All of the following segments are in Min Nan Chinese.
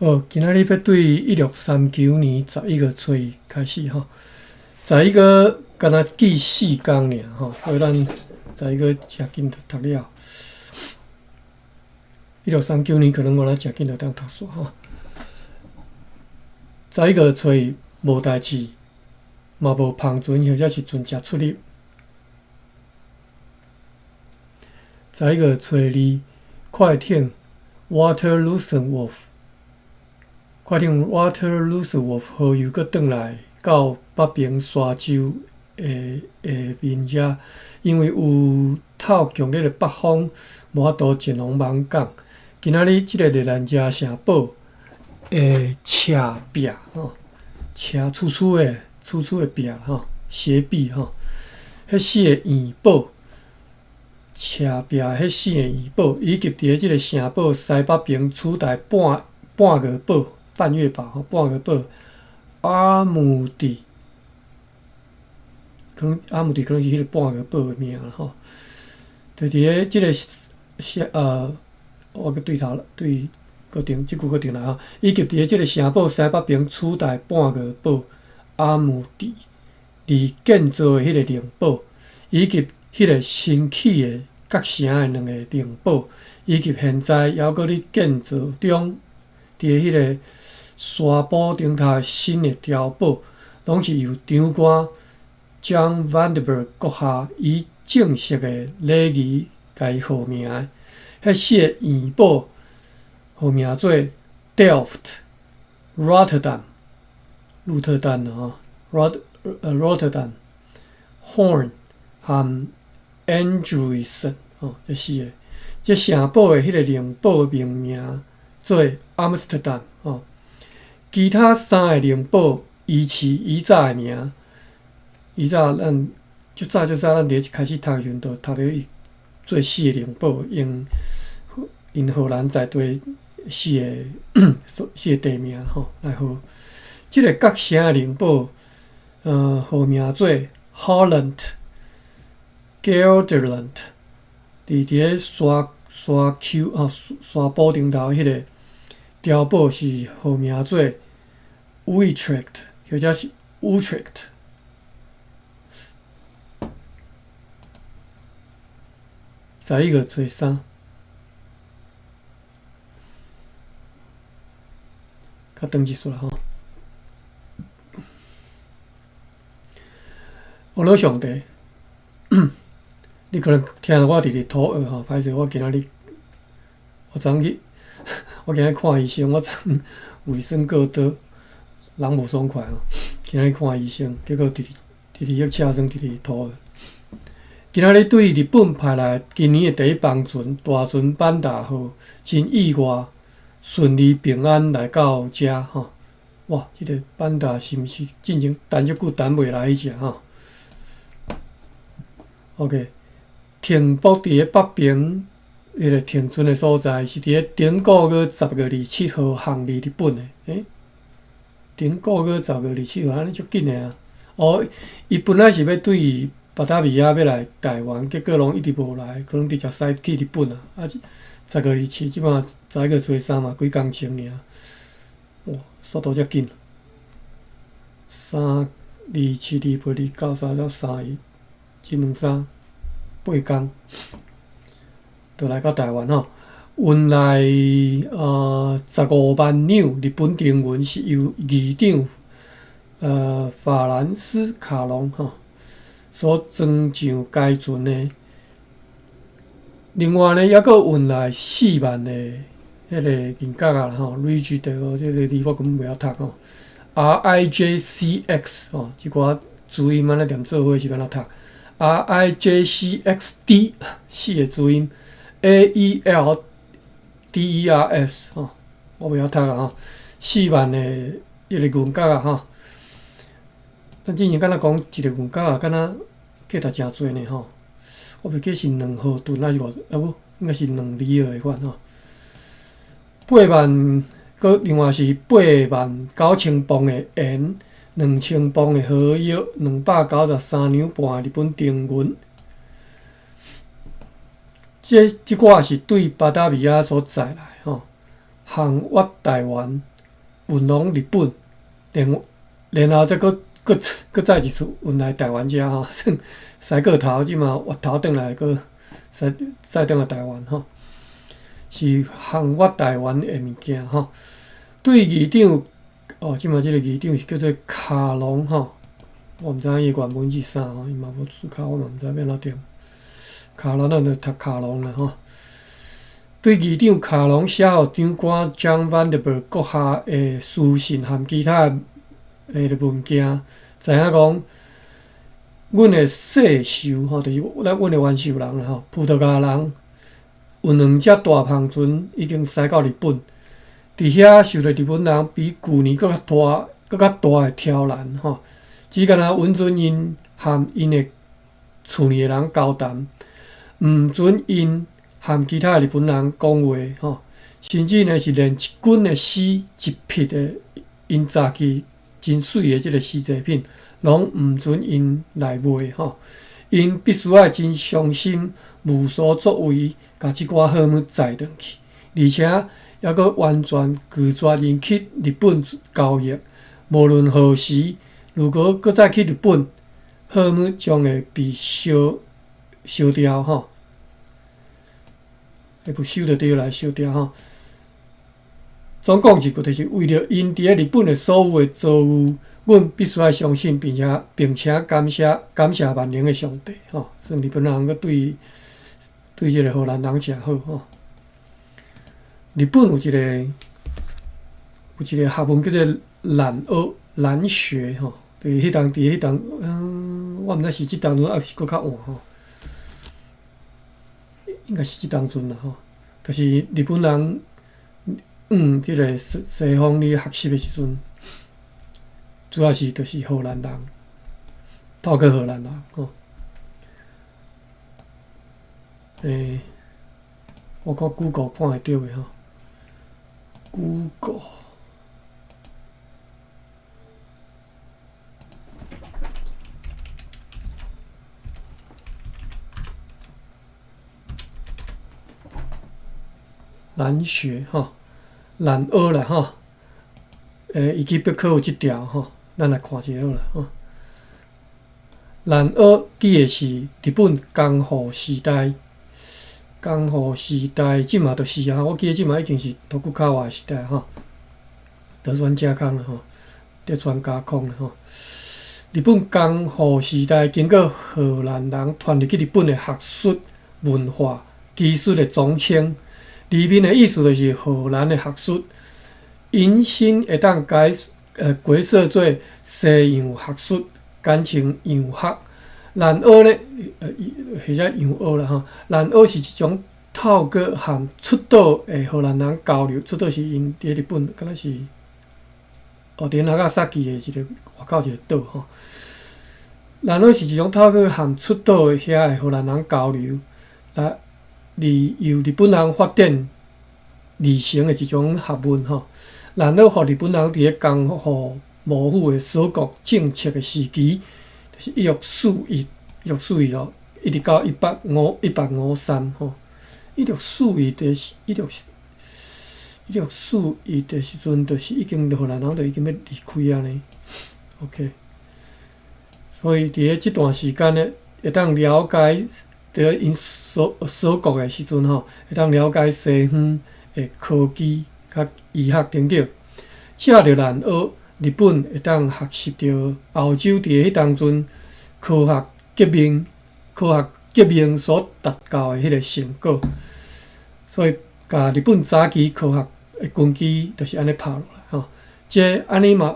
好，今仔日欲對1639年11月初一開始吼，十一月敢若記四工爾吼，所以咱十一月誠緊就讀了。一六三九年可能我咱誠緊就當讀煞吼。十一月初一無代誌，嘛無帆船或者是船隻出入。十一月初二，快艇 Waterloosewolf 快艇 Waterloosewolf 號又閣轉來到北爿沙洲的下面遮，因為有透強烈的北風，無法度前往艋舺。今仔日這個熱蘭遮城堡的斜壁吼，斜粗粗的、粗粗的壁吼，斜壁吼，彼四个圓堡，斜壁彼四個圓堡，以及佇咧這個城堡西北爿取代半半月堡、半月堡吼，半月堡阿姆迪，可能阿姆迪可能是彼個半月堡的名啦吼。就佇咧這個城我閣對頭對閣定這句閣定來吼，以及佇咧這個城堡西北爿取代半月堡阿姆迪而建造的彼個棱堡，以及彼個新起的角城的兩個棱堡，以及現在猶閣咧建造中，佇彼個沙堡頂頭新的碉堡，攏是由長官 John Vanderburg 閣下以正式的禮儀共伊號名的。彼四個圓堡號名做 Delft、Rotterdam、鹿特丹吼，Rot Rotterdam、Hoorn 和 Enkhuizen 吼，這四个。這城堡的彼個棱堡命名做 Amsterdam 吼。其他三个棱堡維持以早的名。以早咱足早足早，咱佇一開始讀的時陣，就讀著伊做四个棱堡，用𪜶荷蘭在地四个四個地名吼來號。這個角城的棱堡，號名做 Holland、Gelderland，佇咧沙沙丘啊沙堡頂頭彼個碉堡是號名做 Utrecht，或者是 Utrecht。11月初三，較長一撮啦吼。我老上帝，你可能聽我直直吐顎吼，歹勢，我今仔日我昨昏去，我今日看醫生，我昨昏胃酸過多，人無爽快吼，今仔日看醫生，結果直直直直歇酸，直直吐顎。今仔日對日本派來今年的第一班船大船板達號，真意外順利平安來到遮吼。哇，這個板達是毋是進前等足久等袂來彼隻吼？OK，停泊佇咧北爿彼個停船的所在，是佇咧頂個月10月27號航離日本的。欸，頂個月十月二十七號，按呢足緊的啊！哦，伊本來是欲對巴達維亞欲來台灣，結果攏一直無來，可能直接駛去日本啊。啊，十月二七，這擺十一月初三嘛，幾工前爾。哇，速度遮緊！三二七二八二九三十三一，一兩三八工，就來到台灣吼。運來15萬兩日本銅銀，是由議長法蘭斯卡龍吼所裝上該船的。另外呢，猶閣運來4萬的彼個銀角仔吼，Rijksdaalder 這個字我根本袂曉讀吼，R I J C X 吼，這寡注音按呢唸做伙是按怎讀？R I J C X D 四個注音，A E L D E R S 吼，我袂曉讀啊吼，4萬的彼個銀角仔吼。咱之前敢若講一個銀角仔，敢若價值誠濟呢吼，我袂記是2毫盾還是偌，啊無，應該是2里爾的款吼。八萬，閣另外是89,000磅的鹽，2,000磅的火藥，293兩半日本銅銀。這這寡是對巴達維亞所載來吼，航越台灣。運往日本，然後再閣再一次運來台灣遮吼，算駛過頭，這馬越頭轉來閣駛再轉來台灣吼，是烘越台灣的物件吼。對議長，哦，這馬這個議長是叫做卡龍吼，我毋知影伊原文是啥吼，伊嘛無註卡，我嘛毋知欲按怎念。卡龍，咱就讀卡龍啦吼。對議長卡龍寫予長官 John Vanderburg 閣下的書信和其他的文件，知影講，阮的世仇吼，就是咱阮的冤仇人啦吼，葡萄牙人有兩隻大帆船已經駛到日本，佇遐受著日本人比舊年閣較大、閣較大的挑難吼，只干焦允准𪜶和𪜶的厝裡的人交談，毋准𪜶和其他日本人講話吼，甚至呢是連一根的絲、一匹的𪜶早期真媠的這个絲製品，攏毋准𪜶來賣吼。𪜶必須愛真傷心，無所作為，共這寡貨物載轉去，而且猶閣完全拒絕𪜶去日本交易。無論何時，如果閣再去日本，貨物將會被燒掉吼。會被收著對來燒掉吼。總講一句，就是為著𪜶佇咧日本的所有的遭遇，阮必須愛相信，並且感謝萬能的上帝吼。算日本人閣對這个荷蘭人誠好吼。日本有一个學問叫做蘭學蘭學吼，佇彼當佇彼當，我毋知是這當陣抑是閣較晚吼，應該是這當陣啦吼。就是日本人往這个西方咧學習的時陣，主要是就是荷蘭人，透過荷蘭人吼。我看 Google 看會著袂吼？Google 蘭學吼，蘭學啦吼。維基百科有這條吼，咱來看一下好啦吼。蘭學記的是日本江戶時代，江戶時代這馬就是啊，我記得這馬已經是徳川家時代吼，德川家康啦吼，德川家康啦吼。日本江戶時代經過荷蘭人傳入去日本的學術、文化、技術的總稱，裡面的意思就是荷蘭的學術，引申會當解說做西洋學術，簡稱洋學。蘭學呢，或者洋學啦吼，蘭學是一種透過和出島的荷蘭人交流，出島是𪜶佇日本，敢若是哦，佇那伽薩基的一个外口一个島吼。蘭學是一種透過和出島遐的荷蘭人交流，來而由日本人發展而成的一種學問吼。蘭學予日本人佇咧江戶幕府的鎖國政策的時期，就是1641，1641哦，一直到1853吼。1641的時陣，就是已經荷蘭人就已經欲離開啊呢。OK，所以佇咧這段時間呢，會當了解佇咧𪜶鎖國的時陣吼，會當了解西方的科技佮醫學等等。藉著蘭學，日本會當學習著歐洲佇彼當陣科學革命所達到的彼个成果，所以共日本早期科學的根基就是按呢拍落來吼。這按呢嘛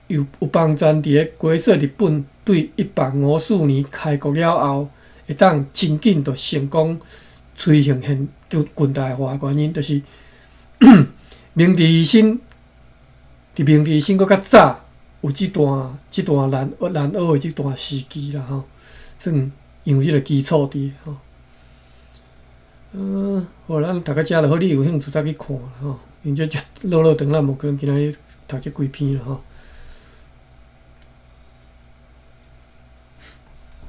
有幫贊佇咧解說日本對1854年開國了後，會當真緊就成功推行現近代化的原因，就是明治維新，佇明治維新閣較早有這段蘭學的這段時期啦吼，算有這个基礎佇吼。好，咱讀到遮就好，你有興趣再去看啦吼。因這落落長，咱無可能今仔日讀這規篇啦吼。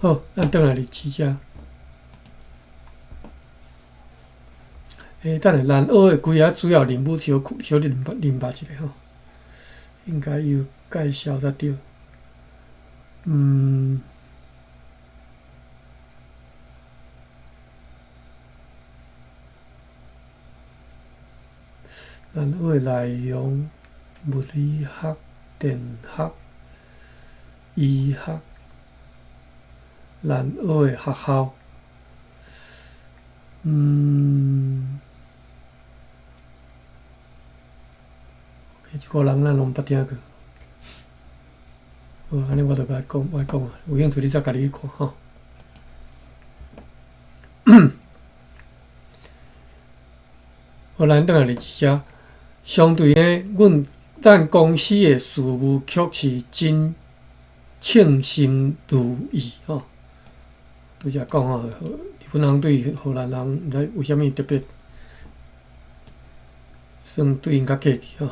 好，咱轉來歷史遮。等下蘭學的幾个主要人物，小小恁捌一下吼。應該有介紹才對。咱學的內容，物理學、電學、醫學，咱學的學校，這個人咱攏毋捌聽過。好，按呢我就欲講，欲講啊，有興趣你再家己去看吼。好，咱轉來日誌遮，相對呢，阮咱公司的事務卻是真稱心如意吼。拄才講吼，日本人對荷蘭人毋知為啥物特別算對𪜶較客氣吼。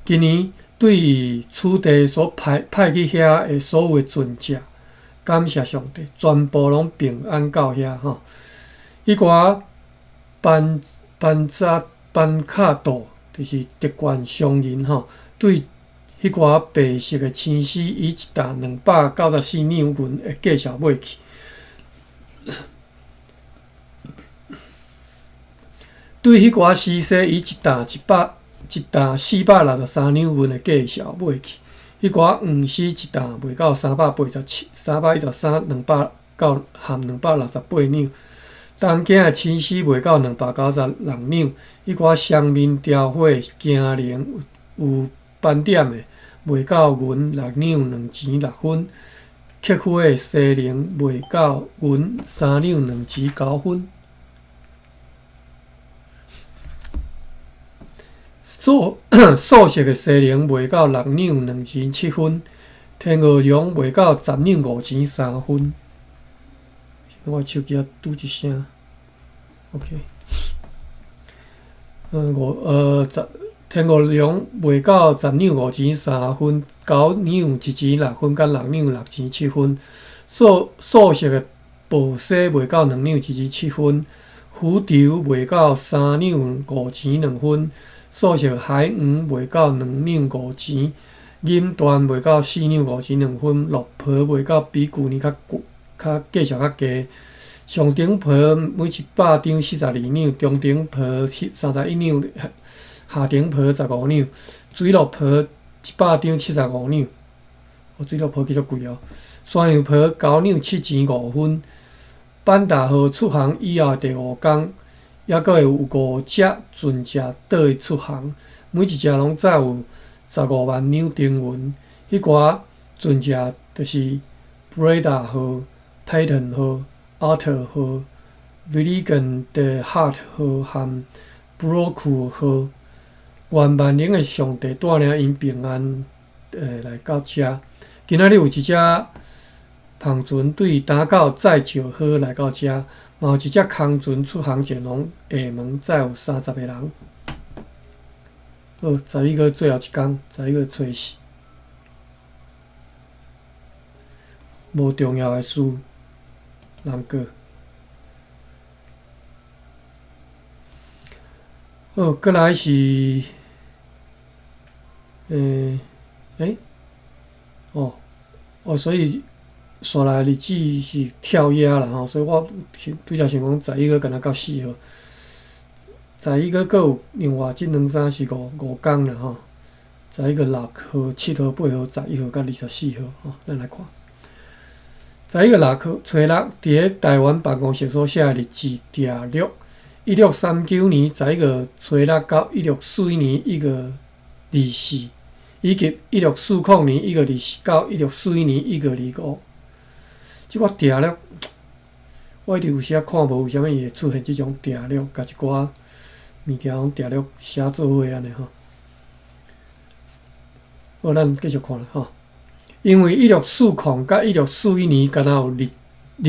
今年對此地所派去遐的所有的船隻，感謝上帝，全部攏平安到遐吼。彼寡班卡道就是特權商人吼，對彼寡白色的青絲以一擔294兩銀的價數買去。對彼寡絲紗以一擔463兩銀的價數買去。彼寡黃絲一擔賣到387、313、200到含268兩。東京的青絲賣到296兩。彼寡雙面雕花金鈴有斑點的賣到銀6兩2錢6分。克夫的西鈴賣到銀3兩2錢9分。素素色的西鈴賣到6兩2錢7分，天鵝絨賣到10兩5錢3分。我手機仔拄一聲，OK。天鵝絨賣到10兩5錢3分，9兩1錢6分，佮6兩6錢7分。素素色的薄紗賣到2兩1錢7分，狐裘賣到3兩5錢2分。素色海魚賣到2兩5錢，銀緞賣到4兩5錢2分，綠袍賣到比舊年較價數較低。上等袍每100張42兩，中等袍31兩，下等袍15兩。水陸袍100張75兩，哦，水陸袍較貴哦。山羊袍9兩7錢5分。班達號出航以後第五工，猶閣會有五隻船隻倒去出航，每一隻攏載有15萬兩丁銀。彼寡船隻就是 Breda 號、Patton 號、Arthur 號、William de Hart 號和 Brook 號。願萬能的上帝帶領𪜶平安來到遮。今仔日有一隻帆船對打到載石號來到遮，嘛有一隻空船出航前往廈門，載有30個人。好，11月最後一工，十一月初四，無重要的事，人過。好，過來是，哦，哦，所以紲來日子是跳躍啦吼，所以我拄才想講十一月敢若到4號，十一月閣有另外這兩三是五工啦吼，11月6號、7號、8號、11號佮24號吼，咱來看。十一月6號，初六，佇咧台灣辦公室所寫的日誌訂錄，1639年十一月初六到1641年1月24，以及1640年1月24到1641年1月25。這寡訂錄，我一直有時仔看無為啥物伊會出現這種訂錄，共一寡物件攏訂錄寫做伙按呢吼。好，咱繼續看啦吼。因為1640佮1641年敢若有日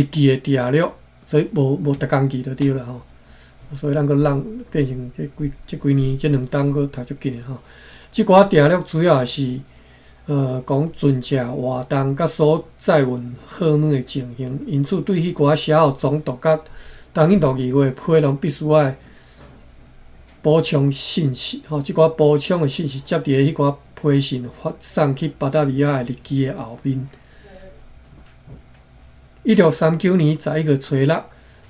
記的訂錄，所以無逐工記就對啦吼。所以咱閣讓變成這幾年這兩冬閣讀足緊的吼。這寡訂錄主要是講船隻活動佮所載運貨物的情形，因此對彼寡寫予總督佮東印度議會批攏必須愛補充信息吼，這寡補充的信息接佇咧彼寡批信發送去巴達維亞的日記的後面。1639年11月初6，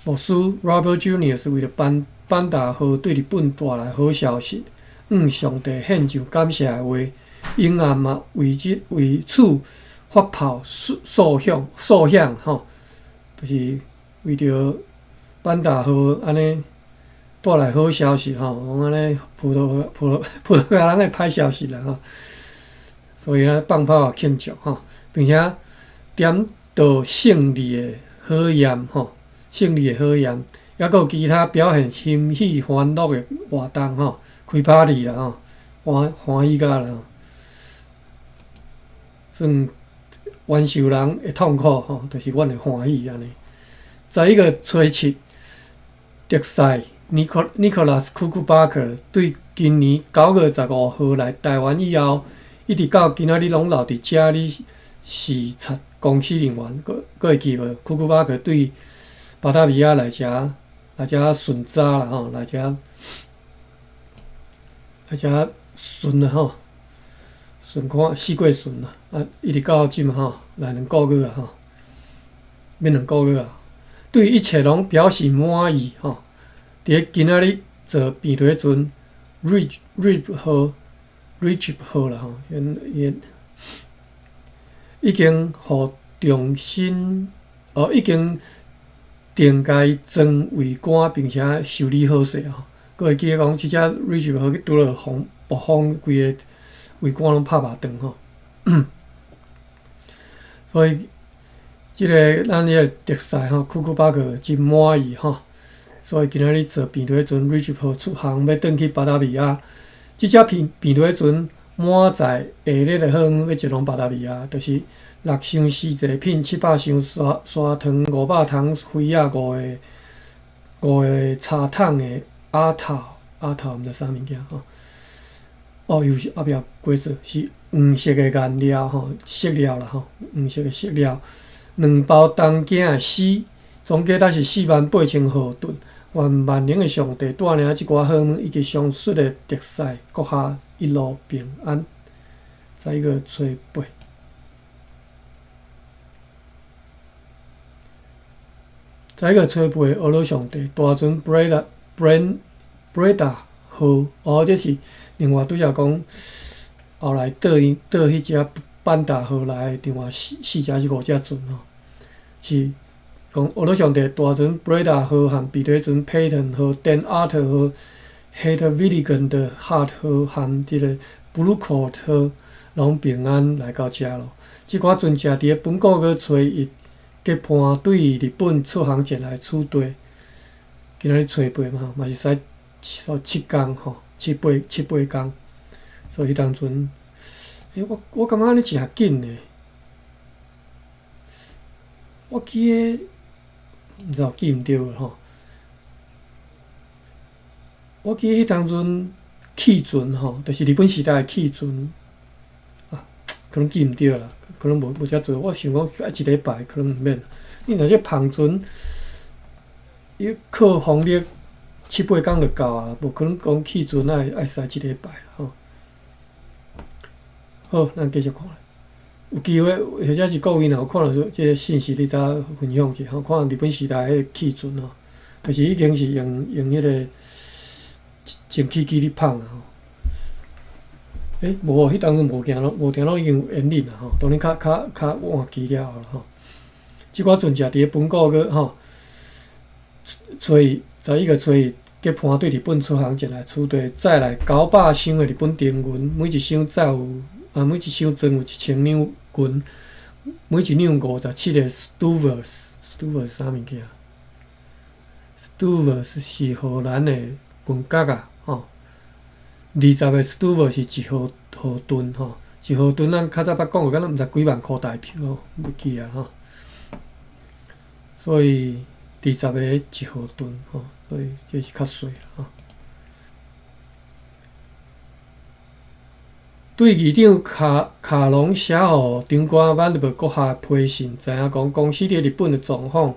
牧師 Robert Junius 是為著班班達號對日本帶來好消息，向上帝獻上感謝的話，永暗嘛為這為此發炮掃響掃響吼，就是為著班達號按呢帶來好消息吼，講按呢葡萄牙人的歹消息啦吼，所以呢放炮慶祝吼，並且點著勝利的火焰吼，勝利的火焰，抑閣有其他表現欣喜歡樂的活動吼，開 party 啦吼，歡歡喜甲啦，算冤受人的痛苦吼，就是阮的歡喜按呢。11月初7，特使 Nicholas Koekebakker 對今年9月15號來台灣以後，一直到今仔日攏留佇遮咧視察公司人員，閣閣會記無？Koekebakker 對巴達維亞來遮來遮巡查啦吼，來遮來遮巡啦吼，巡看四界巡啦，啊，一直到這馬吼，來兩個月啊吼，免兩個月啊，對一切攏表示滿意吼。佇咧今仔日坐病床彼陣，Rijp 號 Rijp 號啦吼，𪜶已經予重新哦，已經定共伊裝桅杆，並且修理好勢吼。閣會記得講，這隻 Rijp 號去拄著風暴風，規个桅杆攏拍肉斷吼。所以，這个咱彼个特使吼，Koekebakker 真滿意吼。所以今仔日坐病床彼陣，Rijp 號出航欲轉去巴達維亞。這隻病床彼船滿載下熱的貨物欲前往巴達維亞，就是六箱絲製品、700箱砂糖、500桶菲仔、五個柴桶的鴨頭，鴨頭毋知啥物件吼。哦，又是後壁解釋是黃色的顏料吼，色料啦吼，黃色的色料，兩包東京的絲，總計才是48,000荷頓。願萬能的上帝帶領這寡貨物以及上述的特使閣下一路平安。11月初8，11月初8，阿羅上帝大船 Breda Brand Breda 號，哦，這是另外拄才講，後來倒𪜶倒彼隻班達號來，另外四四隻抑是五隻船吼，是講阿羅上帝大船 Breda 號和彼得船 Patton 號、Den Otter 號、Het 的 Hart 號和這个 Bluecoat 號，攏平安來到遮咯。這寡船隻佇咧本個月初一結伴對日本出航前來此地。今仔日初八嘛，嘛是使7工吼，七八七八工。所以彼當陣，欸，我感覺按呢誠緊的。我記得，毋知有記毋著吼。我記得彼當陣汽船吼，就是日本時代的汽船，啊，可能記毋著啦，可能無無遮濟。我想講愛一禮拜可能毋免。你若這帆船，伊靠風力七八工就夠啊，無可能講汽船愛駛一禮拜吼。好，咱繼續看。有機會，或者是各位若有看著這个信息，你才分享者吼。看日本時代彼个汽船吼，就是已經是用用彼个蒸汽機咧麭啊吼。欸，無，彼當陣無行攏無聽攏已經有煙癮啊吼，當然較較較換機了後吼。這寡船隻佇咧本個月吼，初一11月初1結伴對日本出航前來此地，載來900箱的日本丁銀，每一箱載有啊，每一箱裝有1000兩銀，每一兩57個 stuvers，stuvers 啥物件？stuvers 是荷蘭的銀角仔吼，20個 stuver 是一毫毫盾吼，一毫盾咱較早捌講過，敢若毋知幾萬箍台幣吼，袂記啊吼。所以20個一毫盾吼，所以這是較細吼。對議長卡卡隆寫予長官萬德閣下批信，知影講公司佇日本的狀況，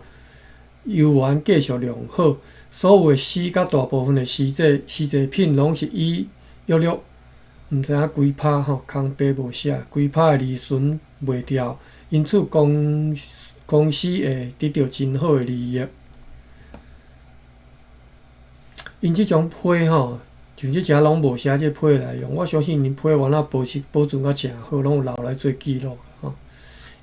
犹原繼續良好。所有的絲佮大部分的絲製品攏是以約略毋知影幾趴吼，空白無寫，幾趴的利潤賣掉，因此公司會得著真好的利益。𪜶這種批吼，像這遮攏無寫這批內容，我相信𪜶批原來保存甲誠好，攏有留來做記錄吼。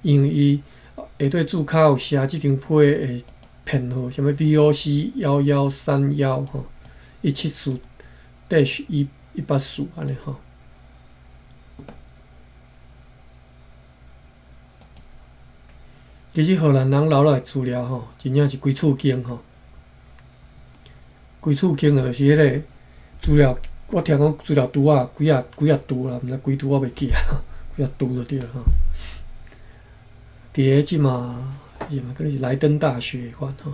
因為伊下底註腳有寫這張批的編號，啥物 VOC 1131吼，174-184按呢吼。其實荷蘭人留落來資料吼，真正是規厝間吼，規厝間就是彼個資料，我聽講資料櫥仔幾仔幾仔櫥啦，毋知幾櫥我袂記啊，幾仔櫥就對了吼。佇咧這馬是嘛，可能是萊登大學款吼。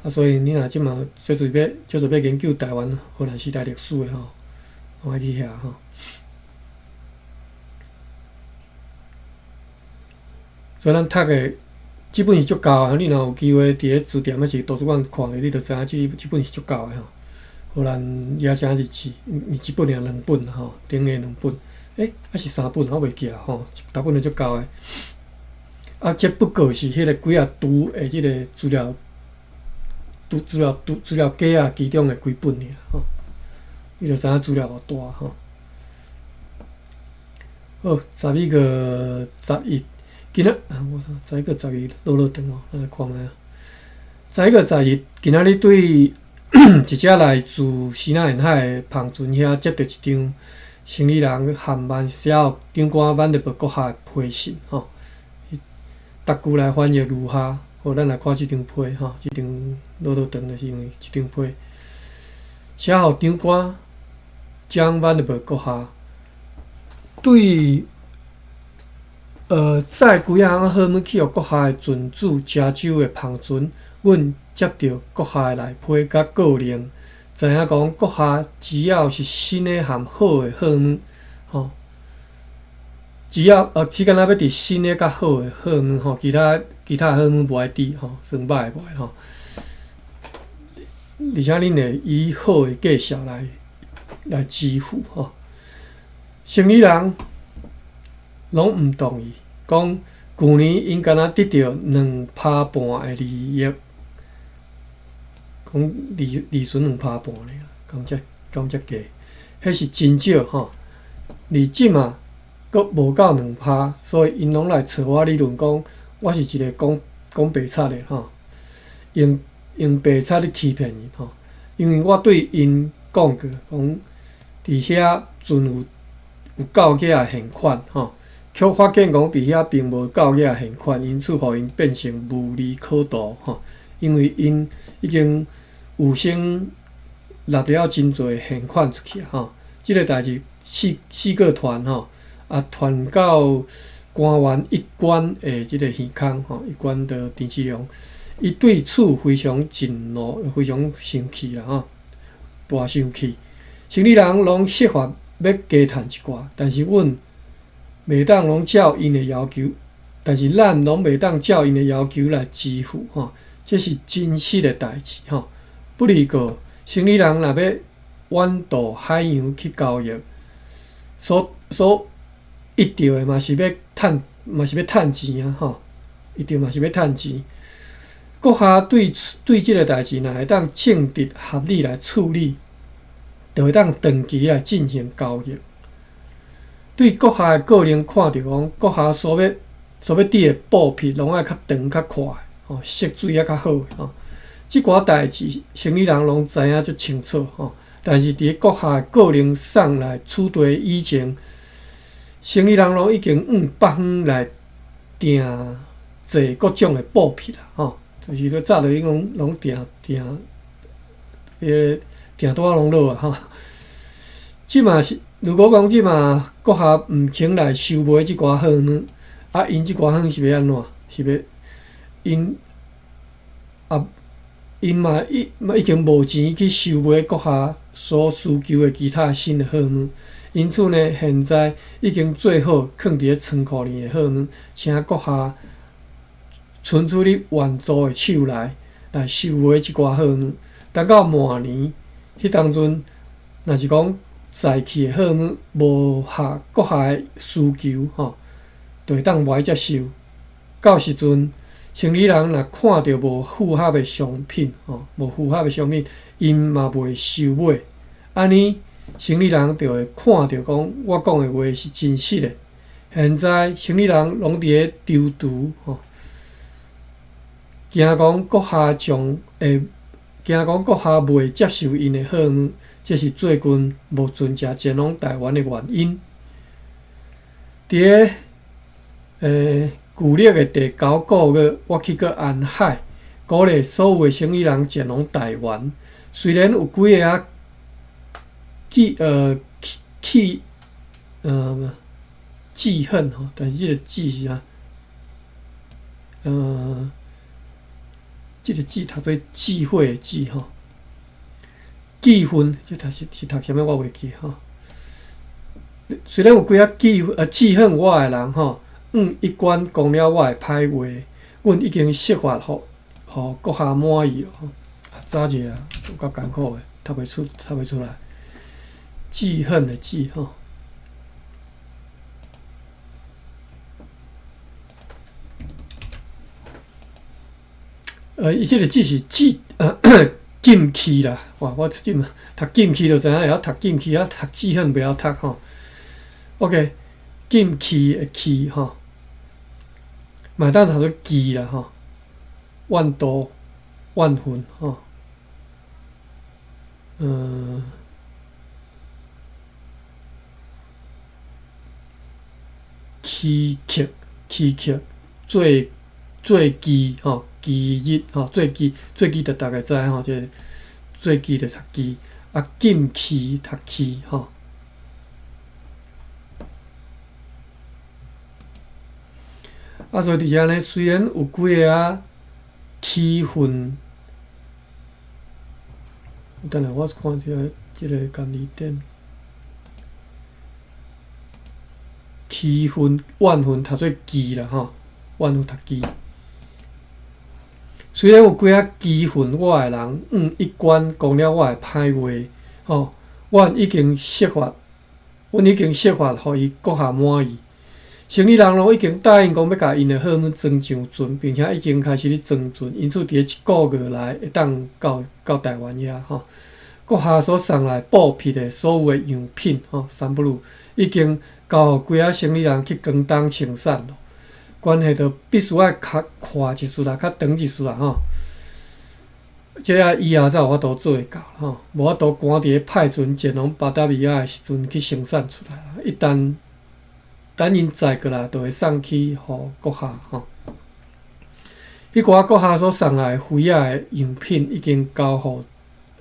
啊，所以你若這馬足濟欲足濟欲研究台灣荷蘭時代歷史的吼，攏愛去遐吼。所以咱讀的這本是足厚的，你若有機會佇咧書店抑是圖書館看的，你就知影這本是足厚的吼。荷蘭也誠日誌，毋是一本爾兩本吼，頂下兩本，欸，抑是三本，我袂記啊吼，逐本都足厚的。啊，這不過是彼個幾仔櫥的這個資料，櫥資料櫥資料夾仔其中的幾本爾吼，你就知影資料偌大吼。好，11月11，今仔啊，我11月11落落長哦，咱來看覓啊。11月11，今仔日對一隻來自西南沿海的帆船遐接著一張生理人和萬寫予長官萬德伯閣下的批信吼，逐句來翻譯如下。好，咱來看這張批吼，這張落落長就是因為這張批寫予長官將萬德伯閣下對。載幾仔項貨物去予閣下的船主加州的帆船，阮接著閣下的內批佮誥令，知影講閣下只要是新的和好的貨物，吼，只干焦欲佇新的佮好的貨物，吼，其他貨物無愛佇，吼，算歹的無愛吼。而且恁會以好的價數來支付，吼。生理人攏毋同意，講舊年𪜶敢若得著2.5%的利益，講利潤2.5%爾，講遮低，彼是真少吼。而這馬閣無夠2%，所以𪜶攏來揣我理論講，我是一个講白賊的吼，用白賊咧欺騙𪜶吼。因為我對𪜶講過，講佇遐存有夠額的現款吼。卻發現講佇遐並無夠額現款，因此予𪜶變成無利可圖吼。因為𪜶已經預先納了真濟現款出去吼。這个代誌四個團吼，啊傳到官員一官的這个耳空吼，一官的陳其龍，伊對此非常震怒，非常生氣啦吼，大生氣。生理人攏設法欲加趁一寡，但是阮袂當攏照𪜶的要求，但是咱攏袂當照𪜶的要求來支付吼，這是真實的代誌吼。不離過，生理人若欲遠渡海洋去交易，所得著的嘛是欲趁，嘛是欲趁錢啊吼，一定嘛是欲趁錢。閣下對這个代誌若會當正直合理來處理，就會當長期來進行交易。對閣下的個人看著講，閣下所欲佇的布匹攏愛較長較闊，吼，色水也較好吼。這寡代誌，生理人攏知影足清楚吼。但是佇咧閣下個人送來此地以前，生理人攏已經往北方來訂製各種的布匹啦，吼，就是咧早就已經攏訂彼个訂單攏落啊，吼。這嘛是，如果講這馬閣下毋肯來收買這寡貨物，啊，𪜶這寡貨是欲按怎？是欲𪜶啊，𪜶嘛已經無錢去收買閣下所需求的其他新的貨物，因此呢，現在已經做好囥佇咧倉庫裡的貨物，請閣下伸出你援助的手來，來收買這寡貨物。等到末年，彼當陣，若是講載去的貨物無合閣下的需求，吼，就會當無愛接受。到時陣，生理人若看著無符合的商品，吼，無符合的商品，𪜶嘛袂收買。按呢，生理人就會看著講，我講的話是真實的。現在生理人攏佇咧躊躇，吼，驚講閣下將會，驚講閣下袂接受𪜶的貨物，這是最近無船隻前往臺灣的原因。佇咧舊曆的第九個月，我去過安海，鼓勵所有的生意人前往臺灣。雖然有幾个仔記去記恨吼，但是這个記是啥？這个智讀做智慧的智吼。記恨，這讀是是讀啥物？我袂記吼。雖然有幾仔記恨我的人吼，一貫講了我的歹話，阮已經設法予予閣下滿意咯。早一下有夠艱苦的，讀袂出，讀袂出來。記恨的記吼。伊這个字是記禁區啦，哇！我這嘛讀禁區就知影會曉讀禁區，啊讀記恨袂曉讀吼。OK，禁區的區吼，嘛會當讀做記啦吼，怨妒、怨恨吼，欺客、欺客、做做妓吼，忌日吼，做妓做妓，就逐个知吼，這個做妓就讀妓，啊禁區讀區吼。啊，所以佇遮呢，雖然有幾个仔氣憤，等下我看一下這个甘字典，氣憤、怨恨讀做忌啦吼，怨恨讀忌。雖然有幾仔欺恨我的人，一貫講了我的歹話，吼，阮已經設法，阮已經設法予伊閣下滿意。生理人攏已經答應講欲共𪜶的貨物裝上船，並且已經開始咧裝船，因此佇咧一个月內會當到到臺灣遐吼。閣下所送來布匹的所有的樣品吼，三不如已經交予幾仔生理人去廣東生產咯。關係著必須愛較快一絲啦，較長一絲啦吼。這啊以後才有法度做會到吼，無法度趕佇咧派船前往巴達維亞的時陣去生產出來啦。一旦等𪜶載過來，就會送去予閣下吼。彼寡閣下所送來肥仔的樣品已經交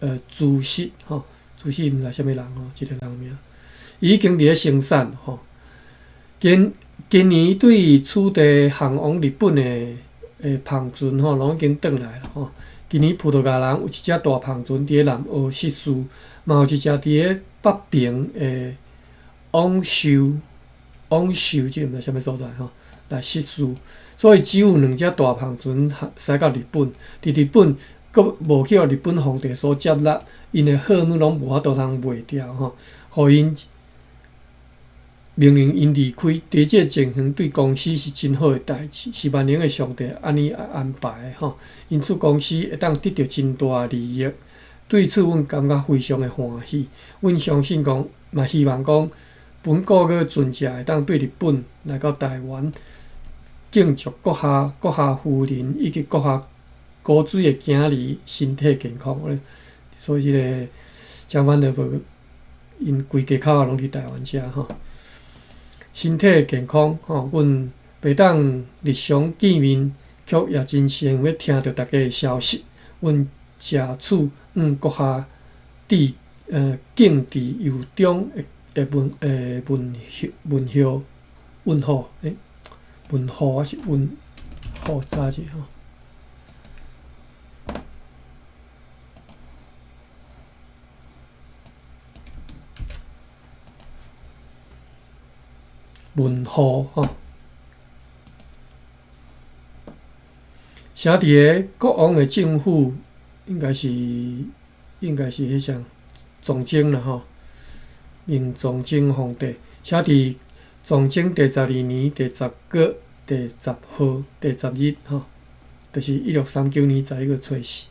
予朱熹吼，朱熹毋知啥物人吼，一个人名，伊已經佇咧生產吼。今今年對此地航往日本的帆船吼，攏已經轉來了吼。今年葡萄牙人有一隻大帆船佇咧南澳失事，嘛有一隻佇咧北平的往壽往壽，這个毋知啥物所在吼，來失事。所以只有兩隻大帆船駛到日本，佇日本閣無去予日本皇帝所接納，𪜶的貨物攏無法度通賣掉吼，予𪜶命令𪜶離開。佇這个情形對公司是真好的代誌，是萬能的上帝按呢安排的吼。因此公司會當得著真大的利益。對此，阮感覺非常的歡喜。阮相信講，嘛希望講，本個月船隻會當對日本來到臺灣，敬祝閣下、閣下夫人以及閣下高水的囝兒身體健康。所以這个蔣范德伯𪜶規家口仔攏佇臺灣遮吼，身體健康吼，阮袂當日常見面，卻也真想欲聽著大家的消息。阮藉此向閣下致敬致由衷的的問的問候問候問候問候還是問候早者吼。問候吼，寫佇个國王的政府，應該是彼啥崇禎啦吼，明崇禎皇帝寫佇崇禎第12年第十月第十號第十日吼，就是1639年11月初四，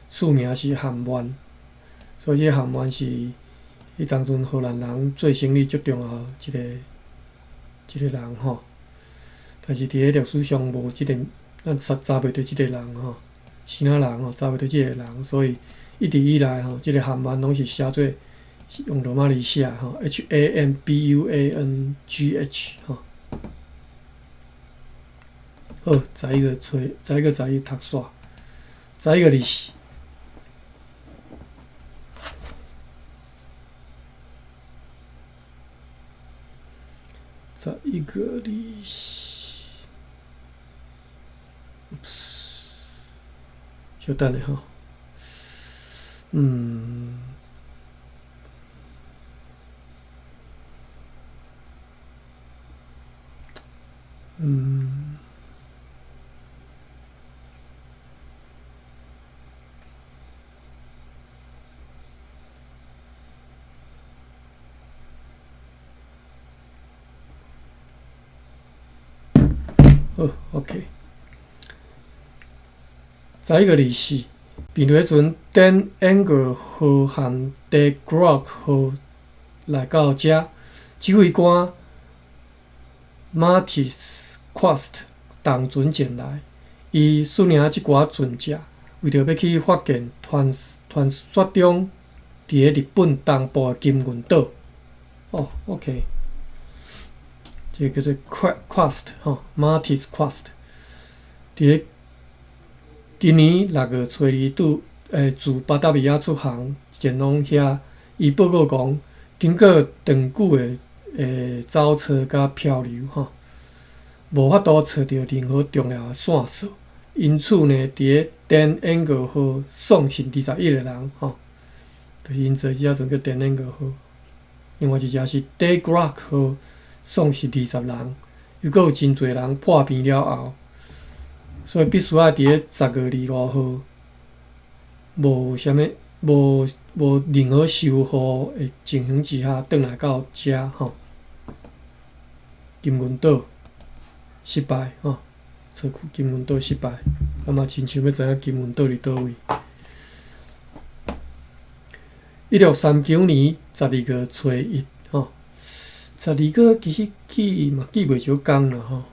署名是韓萬，所以這個韓萬是彼當陣荷蘭人做生意足重要一個人吼。但是佇个歷史上無這個，咱查袂著這個人吼，是哪人吼，查袂著這個人，所以一直以來吼，這個韓萬攏是寫做用羅馬字寫吼，HAMBUANGH 吼。好，11月初，11月11讀煞，11月24，11月24，小等下吼，好，OK。11月24，面对彼陣 Den Engel 號和 De Graaf 號來到遮，指揮官 Matthijs Quast 同船前來，伊率領這寡船隻，為著欲去發現傳說中佇个日本東部的金銀島。哦，OK。這個叫做 Quast 吼，Matthijs Quast。佇个今年6月初二拄自巴達維亞出航前往遐，伊報告講，經過長久的走錯佮漂流吼，無法度揣著任何重要的線索。因此呢，佇个 Den Engel 號喪失21個人吼，就是𪜶坐這隻船叫 Den Engel 號。另外一隻是 De Graaf 號，喪失20人，又閣有真濟人破病了後，所以必須愛佇个10月25號，無啥物無任何修護的情形之下，轉來到遮吼，金銀島失敗吼，找金銀島失敗，啊嘛親像欲知影金銀島佇佗位。1639年12月初一吼，十二月其實記嘛記袂少工啦吼，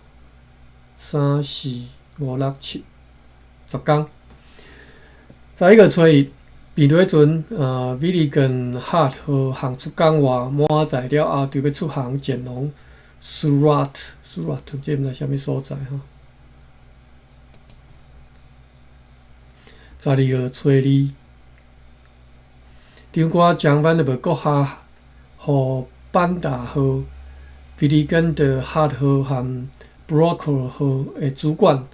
三四五六七十工。11月初一，面對彼陣，Vliegen Hart 號航出港外滿載了後，就欲出航前往 Surat，Surat 這毋知啥物所在吼。12月初二，長官將阮的閣下予班達號、Vliegen Hart 號和 Brouwer 號的主管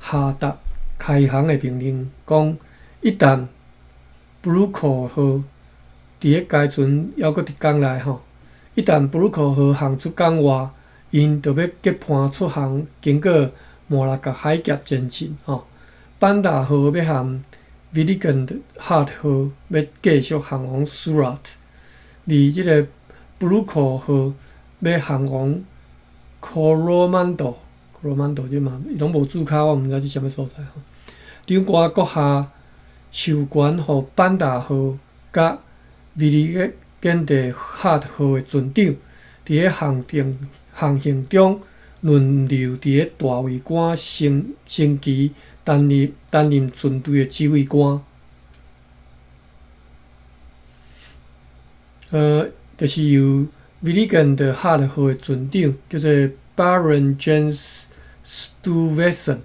下達開航的命令，講一旦 Brouwer 號佇个該船猶閣佇港內吼，一旦 Brouwer 號航出港外，𪜶就欲結伴出航，經過麻六甲海峽前進吼。班達號欲和 Vliegen Hart 號欲繼續航往 Surat，而這个 Brouwer 號欲航往 Coromandel，Coromandel 這嘛伊攏無註腳，我毋知這啥物所在吼。長官閣下授權予班達號佮 Vliegen Hart 號的船長，佇个航行中輪流佇个大圍桿升升旗擔任船隊的指揮官。就是由 Vliegen Hart 號的船長叫做 Baron James Stuyvesant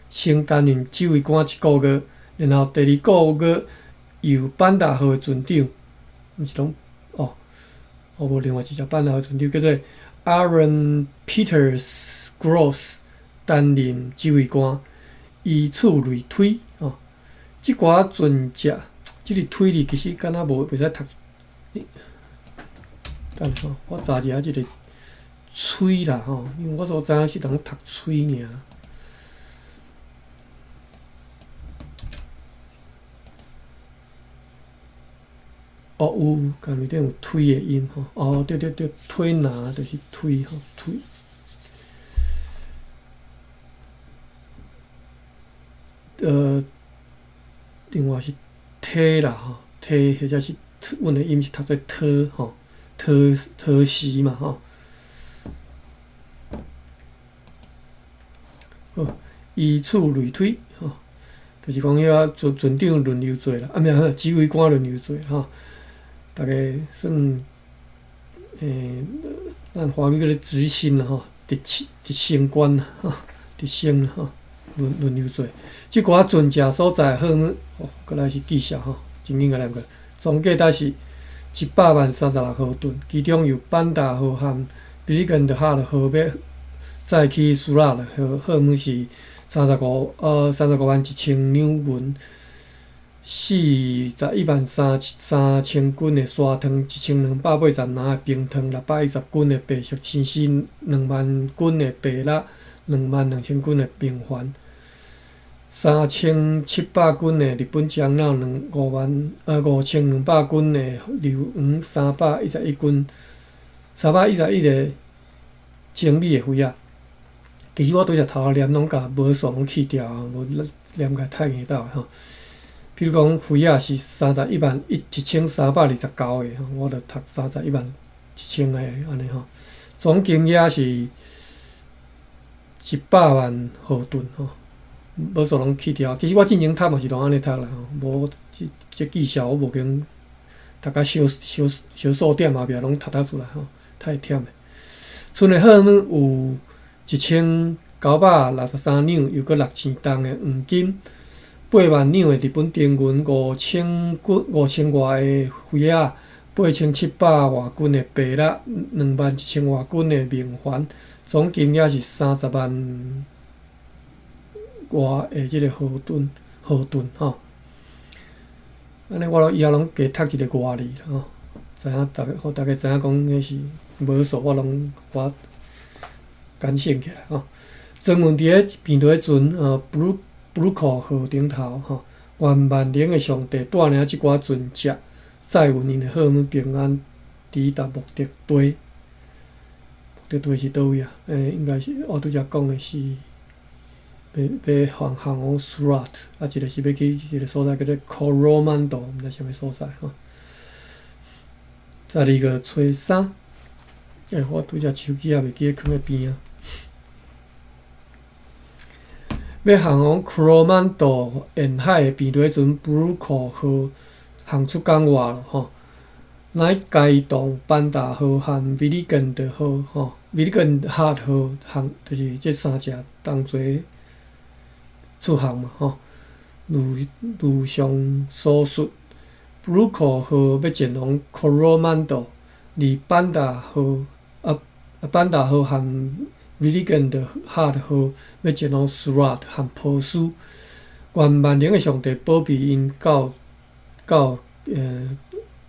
先擔任指揮官一個月，然後第二個月由班達號的船長，毋是攏哦，哦無另外一隻班達號船長叫做 Aaron Peters Gross 擔任指揮官，依此類推哦。這寡船隻，這個推字其實敢若無袂使讀。等下吼，我查一下這個喙啦吼，因為我所知影是當讀喙爾。哦，有，敢内底有推的音吼。哦，對對對，推拿就是推吼，推。另外是体啦吼，體或者是阮的音是讀做特吼，特特時嘛吼。好，依次類推吼，就是講遐船船長輪流做啦，啊，毋是指揮官輪流做吼。逐家算，咱華語叫做執行啦吼，執執行官啦吼，執行啦吼，輪輪流做。這寡船隻所載貨物，哦，閣來是記數吼，真緊共念過。總計達是1,000,036毫噸，其中由班達號和比利根特哈的號欲載去蘇拉的貨貨物是351,000兩銀。413,000斤的沙糖，1280籃的冰糖，610斤的白色青絲，20,000斤的白蠟，22,000斤的明礬，3700斤的日本樟腦，5200斤的硫磺，311斤，311个精美的花仔。其實我拄則頭仔念攏共無數攏去掉啊，無念起來太硬鬥吼。比如講，花仔是三十一萬一一千三百二十九個，我著讀311,000個按呢吼。總金額是1,000,000毫噸吼，無數攏去掉。其實我進前讀嘛是攏按呢讀啦吼，無這這記數我無經讀甲小小小數點後壁攏讀得出來吼，太忝的。賰的貨物有1963兩，又閣6000重的黃金。80,000兩的日本丁銀，5000斤5000外个花仔，8700外斤的白蠟，21,000外斤的明礬，總金額是30萬外的這個毫噸毫噸吼。按呢我攏以後攏加讀一個外字吼，知影逐家，予逐家知影講彼是無數，我攏我簡省起來吼。專門佇咧病途彼陣，布魯克號頂頭吼，願萬能的上帝帶領這寡船隻載運𪜶的貨物平安抵達目的地。目的地是佗位啊？應該是我拄則講的是欲欲航航往蘇拉特，啊，一個是欲去一個所在叫做 Coromandel，毋知啥物所在吼。12月初3，我拄則手機也袂記得囥佇邊仔。欲航往 Coromandel 沿海的病途彼陣，布魯克號航出港外咯吼。乃該動班達號和威利根特號吼，威利根哈號航，就是這三隻同齊出航嘛吼。如如上所述，布魯克號欲前往 Coromandel，而班達號啊啊班達號和威利根特哈號欲前往蘇拉特和波斯。願萬能的上帝保庇𪜶到到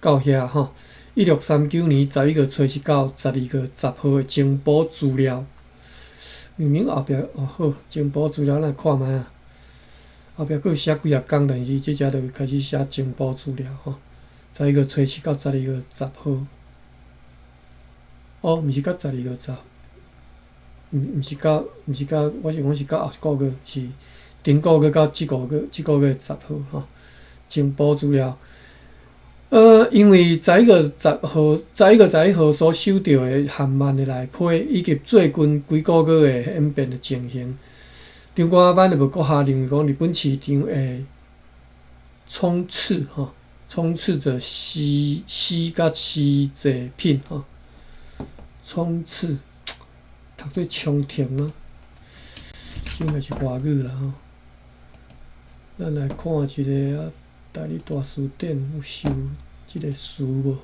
到遐吼。1639年11月初7到12月10號的情報資料，明明後壁哦好，情報資料咱來看覓啊。後壁閣寫幾仔工，但是這遮就開始寫情報資料吼。十一月初七到十二月十號，哦，毋是到十二月十，毋毋是到毋是到，我是講是到後一個月，是頂個月到這個月，這個月十號吼。情報資料，因為十一月十號、11月11號所收著的韓曼的內批，以及最近幾個月的演變的情形，長官萬內部閣下認為講，日本市場會充斥吼，充斥著絲絲佮絲製品吼，充斥讀做充斥嗎？這應該是華語啦吼。咱來看一个啊，台語大辭典有收這个詞無？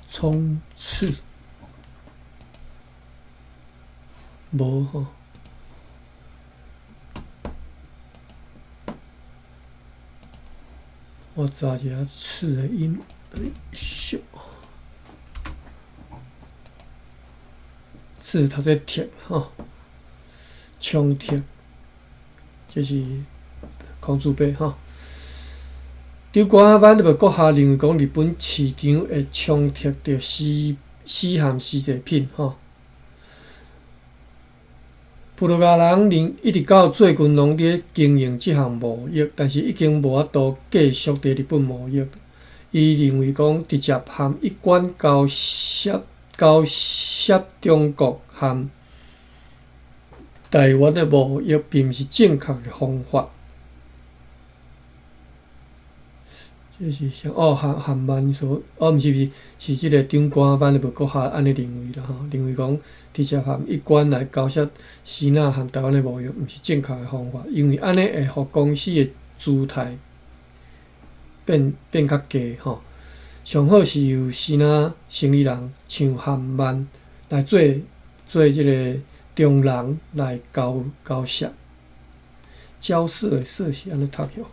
充斥無吼。我查一下斥的音，哎咻，斥讀做斥吼，充斥，這是孔子伯吼。長官萬的閣下認為講，日本市場會衝擊著絲絲和絲製品吼。葡萄牙人認一直到最近攏佇經營這項貿易，但是已經無法度繼續佇日本貿易。伊認為講，直接和一貫交涉交涉中國和台灣的貿易，並毋是正確的方法。這是啥？哦，韓韓曼所，哦，毋是毋是，是這个長官萬的閣下按呢認為啦吼，認為講直接和一貫來交涉支那和台灣的貿易，毋是正確的方法，因為按呢會予公司的姿態變變較低吼。上好是由支那生理人像韓曼來做做這个中人來交交涉。交涉的涉是按呢讀去哦。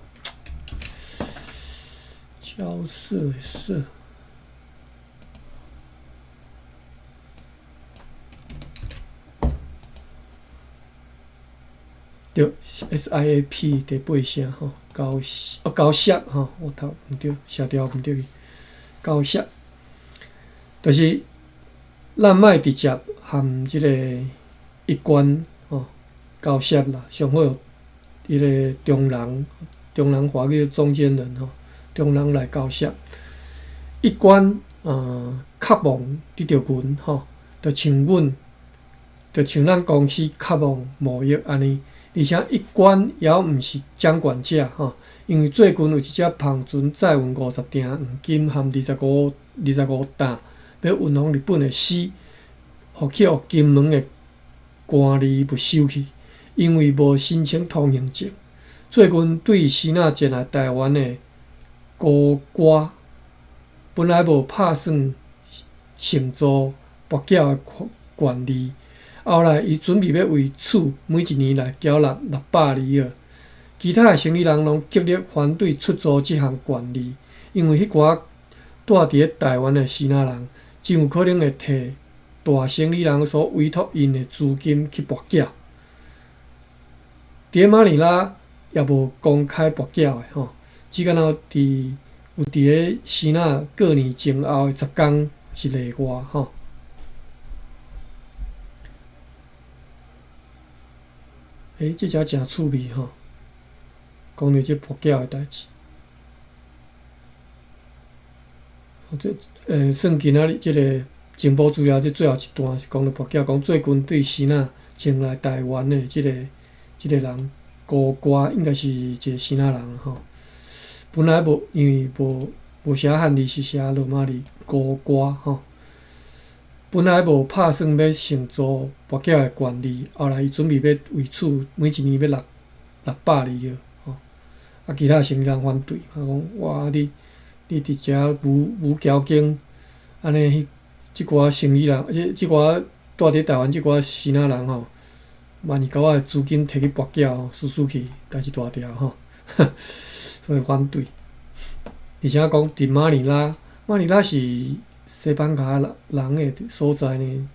交涉的涉，對，SIAP 第八聲吼，交哦交涉吼，我讀毋對，寫調毋對去，交涉，就是咱莫直接和這個一貫吼交涉啦，上好彼个中人，中人話叫中間人吼。中人來交涉，一貫渴望得著銀吼，就像阮，就像咱公司渴望貿易按呢，而且一貫猶毋是掌權者吼，因為最近有一隻帆船載運50鋅黃金含25 25擔，欲運往日本的絲，予去予金門的官吏沒收去，因為無申請通行證。最近對支那前來台灣的高官本來無拍算承租跋筊的權利，後來伊準備欲為此每一年來繳納600里爾。其他的生理人攏極力反對出租這項權利，因為彼寡蹛佇咧台灣的支那人，真有可能會提大生理人所委託𪜶的資金去跋筊。佇咧馬尼拉也無公開跋筊的吼。只敢若佇有佇咧支那過年前後的10工是例外吼。欸，這遮誠趣味吼，講著這跋筊的代誌。這算今仔日這个情報資料，這最後一段是講著跋筊，講最近對支那前來台灣的這个這个人高官，應該是一个支那人吼。本來無，因為無無寫漢字，是寫羅馬字高官吼。本來無拍算欲承租跋筊的權利，後來伊準備欲為此每一年欲納600里爾吼。啊，其他生理人反對，啊講哇你你佇遮無無條件按呢，這寡生理人，這這寡蹛佇台灣這寡支那人吼，萬一共我的資金提去跋筊吼，輸輸去，代誌大條吼。所以反對，而且講佇馬尼拉，馬尼拉是西班牙人的所在呢？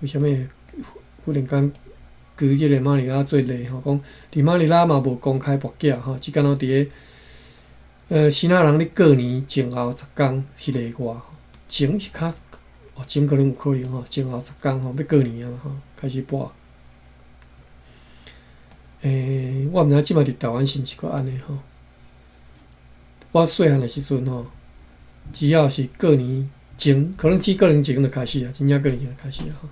為啥物忽然間舉這个馬尼拉做例吼？講佇馬尼拉嘛無公開跋筊吼，只敢若佇咧支那人咧過年前後10工是例外，前是較哦前可能有可能吼，前後十工吼欲過年啊嘛吼，開始跋。欸，我毋知這擺佇台灣是毋是閣按呢吼？我細漢的時陣吼，只要是過年前，可能只過年前就開始啊，真正過年前就開始啊吼。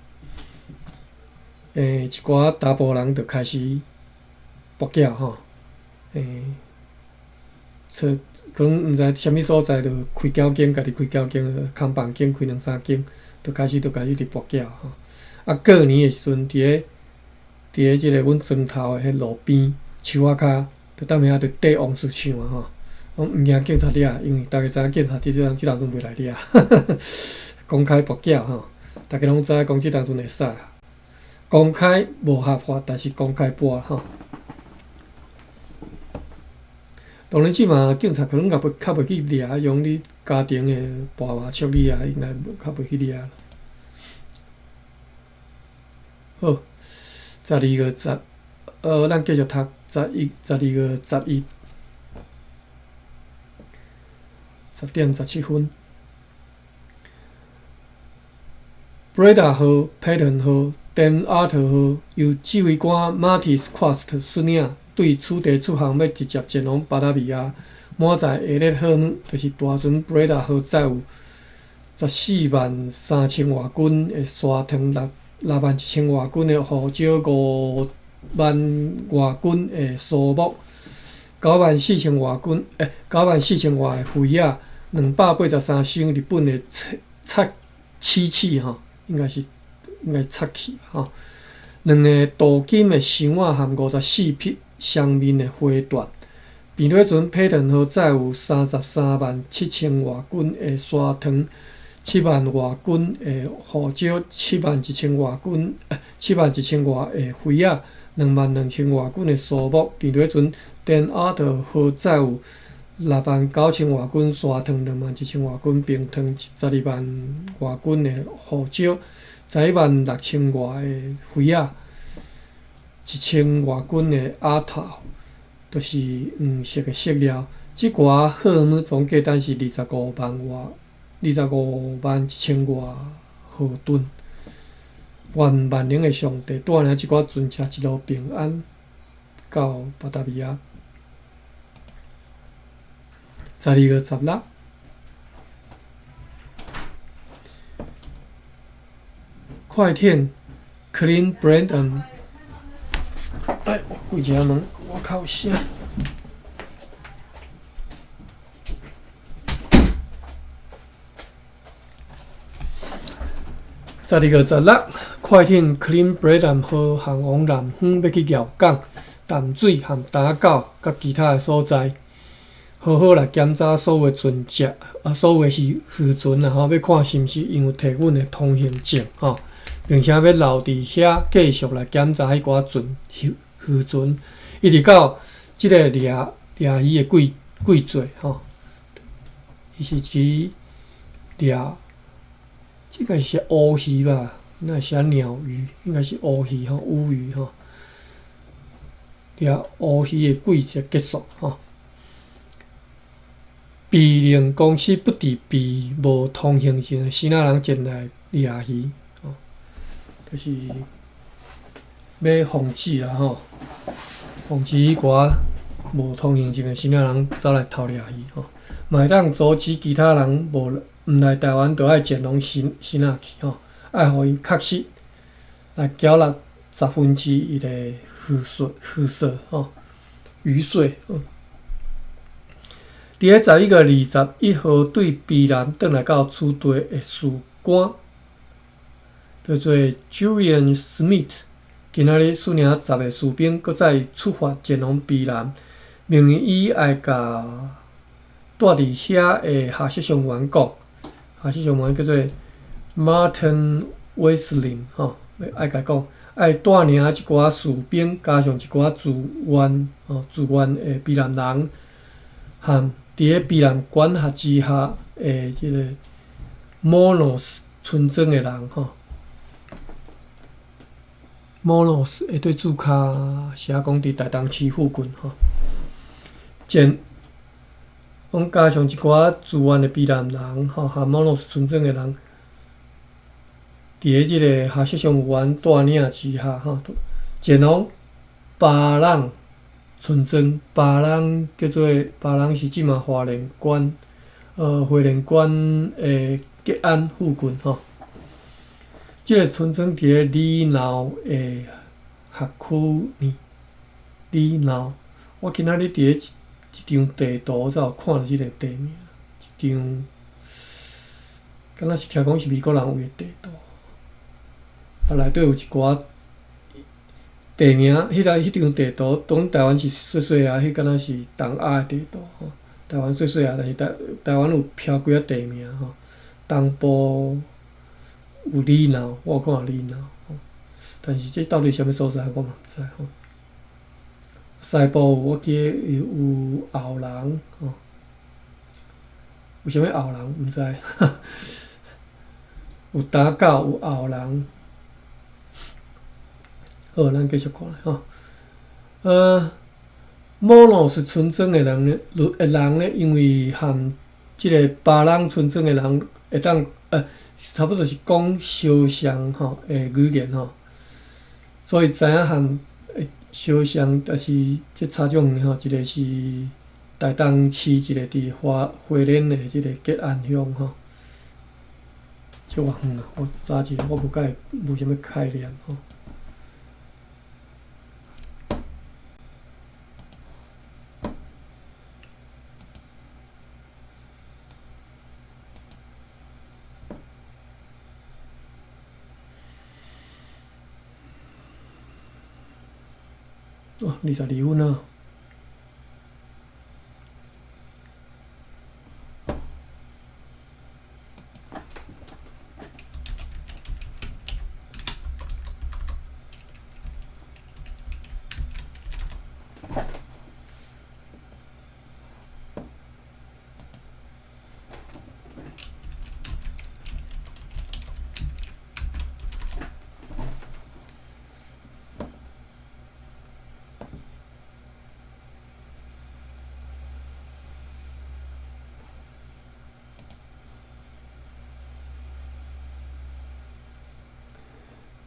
欸，一寡查埔人就開始跋筊吼，欸，揣可能毋知啥物所在，就開攪間，家己開攪間，空房間開兩三間，就開始就開始佇跋筊吼。啊，過年的時陣，佇咧佇咧這个阮莊頭的彼路邊樹仔跤，就踮遐就綴王叔唱啊吼。講毋驚警察掠，因為逐家知影警察佇這當這當陣袂來掠，公開跋筊吼，逐家攏知影講這當陣會使。公開無合法，但是公開跋吼。當然，這馬警察可能也袂較袂去掠，彼種你家庭的跋麻笑你啊，應該較袂去掠。好，12月10，咱繼續讀。12月11，10点17分。布雷达号、佩顿号、丹阿特号由指挥官马蒂斯·夸斯特率领，对此地出航，欲直接前往巴达维亚，满载下列货物，就是大船布雷达号载有14万3千外斤的沙糖，6万1千外斤的胡椒，5万外斤的苏木，9万4千外斤，9万4千外的肥仔，283箱日本的漆漆器吼，应该是漆器吼，两个镀金的箱仔含54匹双面的花缎。平底船佩顿号载有33万7千外斤的沙糖，7万外斤的胡椒，7万1千外斤，7万1千外的肥仔，2万2千外斤的苏木。平底船丹阿特号载有6万9千外斤沙糖，2万1千外斤冰糖，12万外斤的胡椒，11万6千外的肥仔，1千外斤的鸭头，就是黄色的色料。这寡货物总价单是25万外，25万1千外荷吨。愿万能的上帝带领这寡船只一路平安到巴达维亚。12月16，快艇 Clean Brandon。哎，我关一下门，外口有声。12月16，快艇 Clean Brandon 号航往南方，欲去蟯港、淡水和打狗佮其他的所在，好好来检查所有的船只啊，所有的渔船啊吼，欲看是毋是𪜶有提阮的通行证吼，并且欲留伫遐继续来检查彼寡船渔船，一直到这个掠掠鱼的季节吼，伊是指掠。这个是乌鱼吧？那是鸟鱼，应该是乌鱼吼，乌鱼吼。掠乌鱼的季节结束吼。庇能公司不伫庇无通行证的支那人前来掠鱼，吼，就是欲防止啦吼，防止彼寡无通行证的支那人走来偷掠鱼吼，嘛会当阻止其他人无毋来台湾，就爱前往支那去吼，爱予𪜶确实来缴纳1/10的渔税吼，渔税。伫咧11月21号对卑南转来到此地的士官，叫做 Julian Smith，今仔日率领10个士兵，阁再出发前往卑南，命令伊爱共蹛伫遐的下属伤员讲，下属伤员叫做 Martin Wesley 吼，爱共讲，爱带领一寡士兵，加上一寡自愿吼，自愿的卑南人，和伫咧卑南管辖之下的这个 Monos 村庄的人吼，Monos 会对注跤写讲伫台东市附近吼，前讲加上一寡自愿的卑南人吼，和 Monos 村庄的人，伫咧这个下属伤员带领之下吼，前往巴朗村庄，巴朗叫做巴朗是这马花莲县，花莲县的吉安附近吼。这个村庄伫咧里闹的辖区呢，里闹。我今仔日伫咧一张地图才有看著这个地名，一张，敢若是听讲是美国人画的地图，啊，内底有一寡地名，彼张地图，当台湾是细细仔，彼敢若是东亚的地图吼。台湾细细仔，但是台湾有飘几仔地名吼。东部有里闹，我有看里闹，但是这到底啥物所在，我嘛毋知吼。西部有我记得有后人吼，有啥物后人毋知，有打狗，有后人。好，咱继续看吼。摩諾斯村莊的人咧，的人咧，因為和這个巴朗村莊的人會當差不多是講相像吼的語言吼，所以知影和相像，但是這差足遠吼，一个是台東市，一个佇花花蓮的這个吉安鄉吼，這偌遠啊！我查一下，我無介無啥物概念吼。哦，22分啊！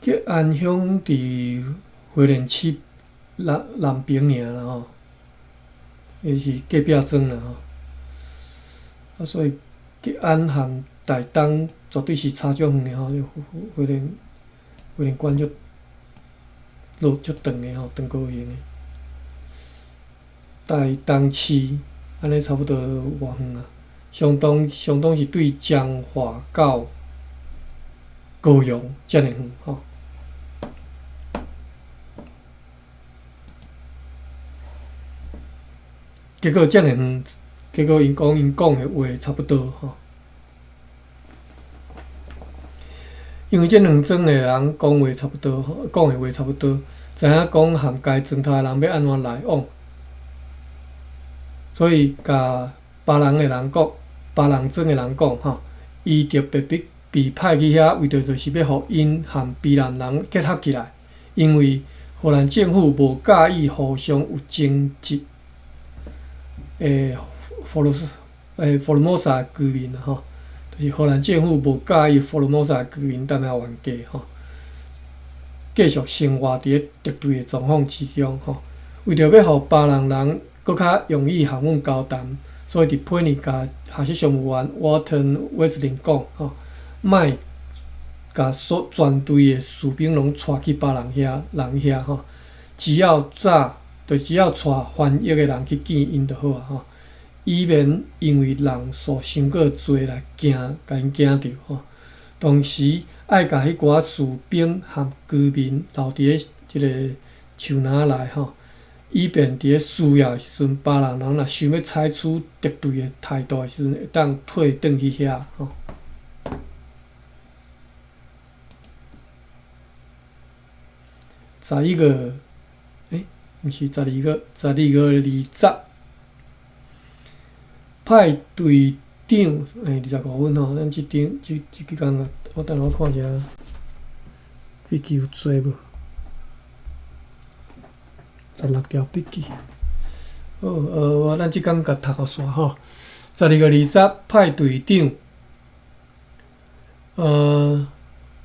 吉安鄉佇花蓮市南南爿爾啦吼，伊是隔壁庄啦吼。啊，所以吉安和台東絕對是差足遠的吼，花蓮花蓮縣足路足長的吼，長高型的。台東市按呢差不多偌遠啊？相當相當是對彰化到高雄遮爾遠吼。結果遮爾遠，結果𪜶講𪜶講的話差不多吼。因為這兩莊的人講話差不多，講的話差不多，知影講和該莊頭的人欲按怎來往，所以共別人的人講，別人莊的人講吼，伊就白白被派去遐，為著就是欲予𪜶和卑南人結合起來，因為荷蘭政府無佮意互相有爭執。福羅斯福爾摩沙居民吼，就是荷蘭政府無佮意福爾摩沙居民踮遐冤家吼，繼續生活佇咧敵對的狀況之中吼。為著欲予巴人人閣較容易和阮交談，所以佇批呢共學習商務員 Walter Wesseling 講吼，莫共所全隊的士兵攏帶去巴人遐人遐吼，只要早，就只要帶翻譯的人去見𪜶就好啊吼，以免因為人數傷過濟來驚，共𪜶驚著吼。同時愛共彼寡士兵和居民留佇咧這个樹林內吼，以便佇咧需要的時陣，巴人人若想欲採取敵對的態度的時陣，會當退轉去遐吼。11月，欸，毋是12月，12月20，派隊長，欸，25分吼，咱這張這這幾工啊，我等下我看一下筆記有做無？16條筆記。好，咱這工共讀予煞吼。12月20，派隊長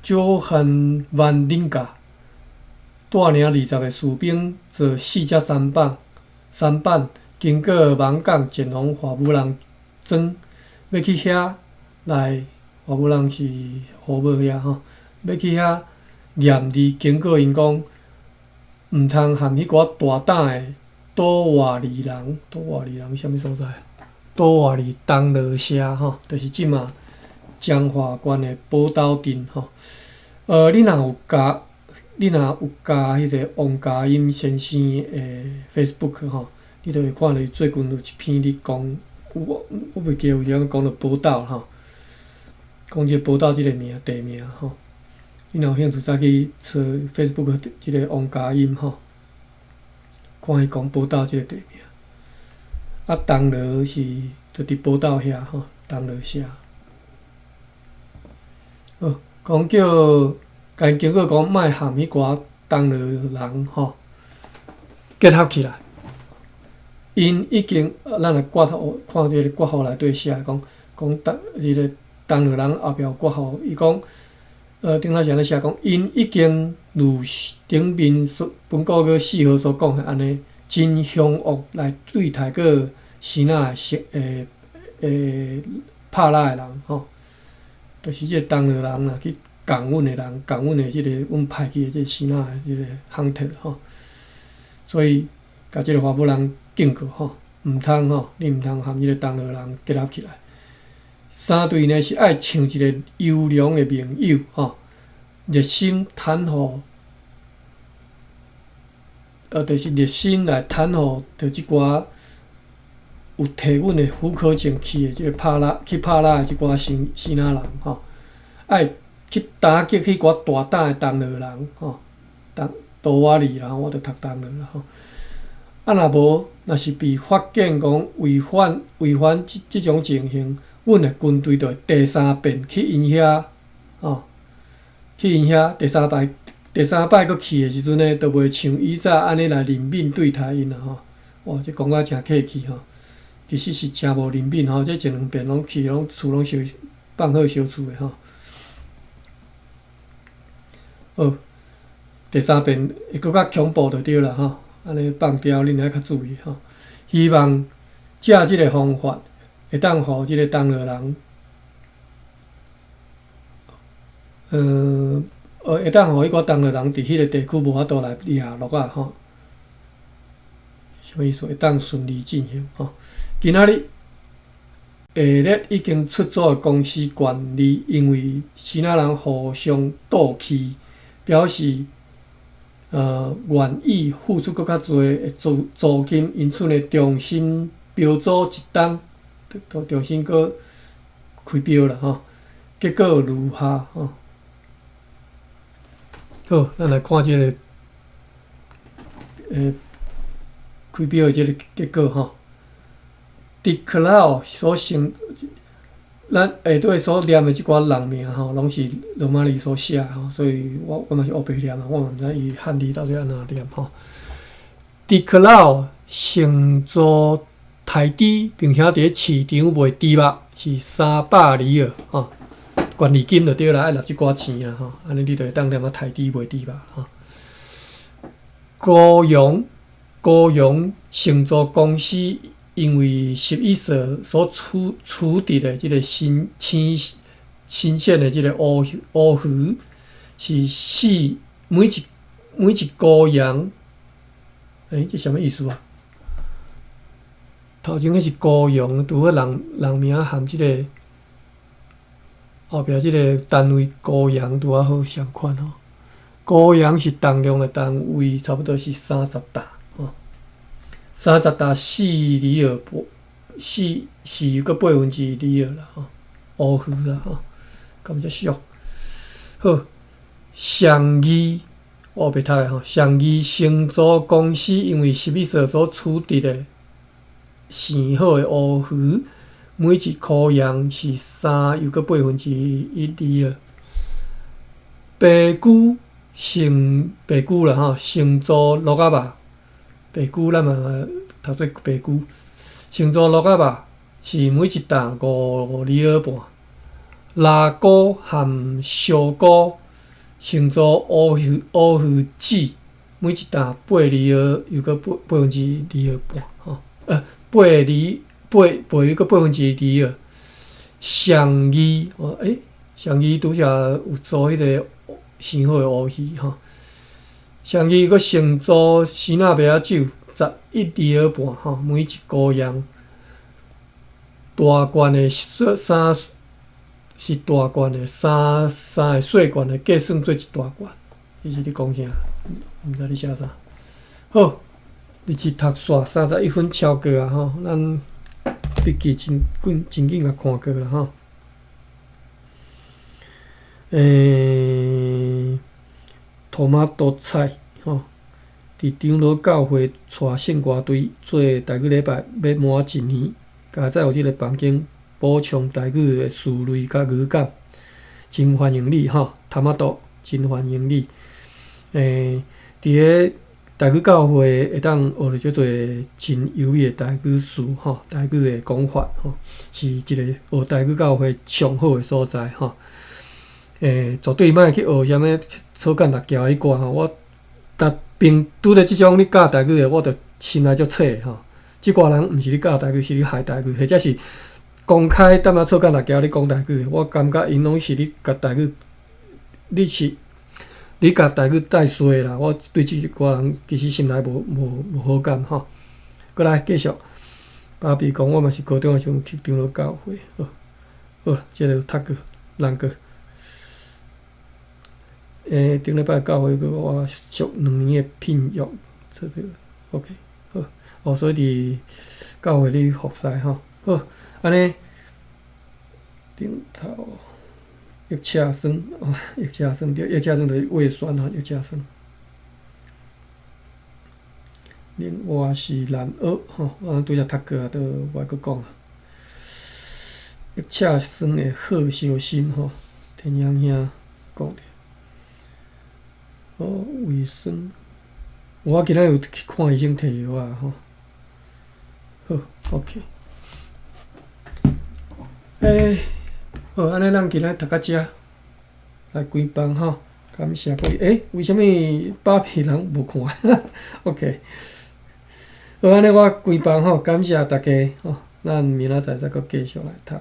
，Johan van Linga 帶領20个士兵坐四隻舢舨，舢舨經過網港前往華武人莊，欲去遐來，華武人是湖尾遐吼，欲去遐嚴厲警告𪜶講，毋通和彼寡大膽的多瓦里人，多瓦里人啥物所在？多瓦里東羅社吼，就是這馬彰化縣的寶斗鎮吼。你若有加彼个王嘉音先生的 Facebook 吼，你就會看著伊最近有一篇咧講，我我袂記得有啥講著寶斗吼，講這個寶斗這个名地名吼。你若有興趣，再去查 Facebook 這个王嘉音吼，看伊講寶斗這个地名。啊，東螺是就佇寶斗遐吼，東螺社。好，講叫。共警告講，莫和彼寡東螺人吼結合起來， 𪜶已經，咱來括號看這个括號內底寫講，講當這个同樂人後壁有括號，伊講，頂頭是按呢寫講，𪜶已經如頂面所本個月4號所講的按呢，真兇惡來對待過生仔的拍獵的人吼，就是這个同樂人啦，去共阮的人，共阮的這个阮派去的這个生仔的這个 hunter 吼，所以共這个華府人警告吼，毋通吼，你毋通和這个同樂人結合起來。三隊呢是愛像一个優良的盟友吼，熱心袒護，就是熱心來袒護著這寡有提阮的許可證去的這个拍獵去拍獵的這寡生生仔人吼，愛去打擊彼寡大膽的同樂人吼，同多瓦里啦，我著讀同樂啦吼。啊，若無，若是被發現講違反這種情形，阮的軍隊就會第三遍去𪜶遐，吼，去𪜶遐第三擺，第三擺閣去的時陣呢，就袂像以早按呢來憐憫對待𪜶啦吼。哇，這講甲誠客氣吼，其實是誠無憐憫吼，這一兩遍攏去，攏厝攏燒放火燒厝的吼。好，第三遍會閣較恐怖就對啦吼，按呢放刁恁愛較注意吼。希望藉這个方法會當予這个同樂人，會當予彼寡同樂人佇彼个地區無法度來掠鹿仔吼。啥物意思？會當順利進行吼。今仔日下日已經出租的公司權利，因為生仔人互相鬥氣，表示願意付出閣較濟的租金，因此呢，重新標租一冬，都重新閣開標啦吼。結果如下吼。好，咱來看這个開標的這个結果吼。佇 Cloud 所成，咱下底所念的這寡人名吼，攏是羅馬字所寫吼，所以我嘛是烏白念啊，我嘛毋知伊漢字到底按怎念吼。佇 Cloud 承租刣豬，並且佇咧市場賣豬肉是300里爾吼，權利金就對啦，愛納這寡錢啦吼，按呢你就會當踮遐刣豬賣豬肉吼。高陽高陽承租公司。因為習藝社所取得的這个新鮮的這个烏魚是四每一羔羊，這啥物意思啊？頭前彼是羔羊，拄好人人名含這个後壁這个單位羔羊拄仔好相款吼。羔羊是重量的單位，差不多是30擔吼。30擔4里爾半，四四閣1/8里爾啦吼，烏魚啦吼，敢遮俗？好，上義我袂讀的吼，上義承租公司因為習藝社所取得的生好的烏魚，每一箍羊是三又閣1/8里爾。白龜承白龜啦吼，承租鹿仔肉。白龜咱嘛讀做白龜，承租鹿仔肉是每一擔5里爾半。拉菇含燒菇承租烏魚子，每一擔8里爾又閣8/8里爾半吼，八里八八又閣1/8里爾。上義哦，上義拄則有租彼个生好的烏魚吼。上義閣承租生仔麥仔酒11里爾半吼，每一箍羊。大罐的三是大罐的三三个細罐的計算做一大罐，這是咧講啥？毋知咧寫啥。好，日誌讀煞31分超過啊吼，咱筆記真緊真緊共看過啦吼。托馬多菜吼，佇長老教會帶聖歌隊做台語禮拜，欲滿一年，佳哉有這个房間補充台語的詞彙佮語感，真歡迎你吼，托馬多真歡迎你。佇咧台語教會會當學著遮濟真優美的台語詞吼，台語的講法吼，是一個學台語教會上好的所在吼。絕對莫去學啥物草間六橋彼歌吼，我但並拄著這種咧教台語的，我就心內足切吼。這寡人毋是咧教台語，是咧害台語，或者是公開踮遐草間六橋咧講台語的，我感覺𪜶攏是咧共台語，你是你共台語帶衰啦。我對這寡人其實心內無好感吼。閣來繼續，芭比講我嘛是高中的時陣去長老教會，好，好，這个讀過，難過。頂禮拜教會閣我續2年的聘約，這個 OK 好，哦，所以佇教會裡服侍吼，好，按呢頂頭腋下酸，哦，腋下酸對，腋下酸就是胃酸吼，腋下酸。另外是難學吼，我拄才讀過啊，都無愛閣講啊。腋下酸的好相心吼，天陽兄講著。哦，胃酸，我今仔有去看醫生提藥啊吼。好，OK。好，按呢咱今仔讀到遮，來關房吼。感謝各位。為啥物芭比人無看？OK。好，按呢我關房吼，感謝大家吼。咱明仔載再閣繼續來讀。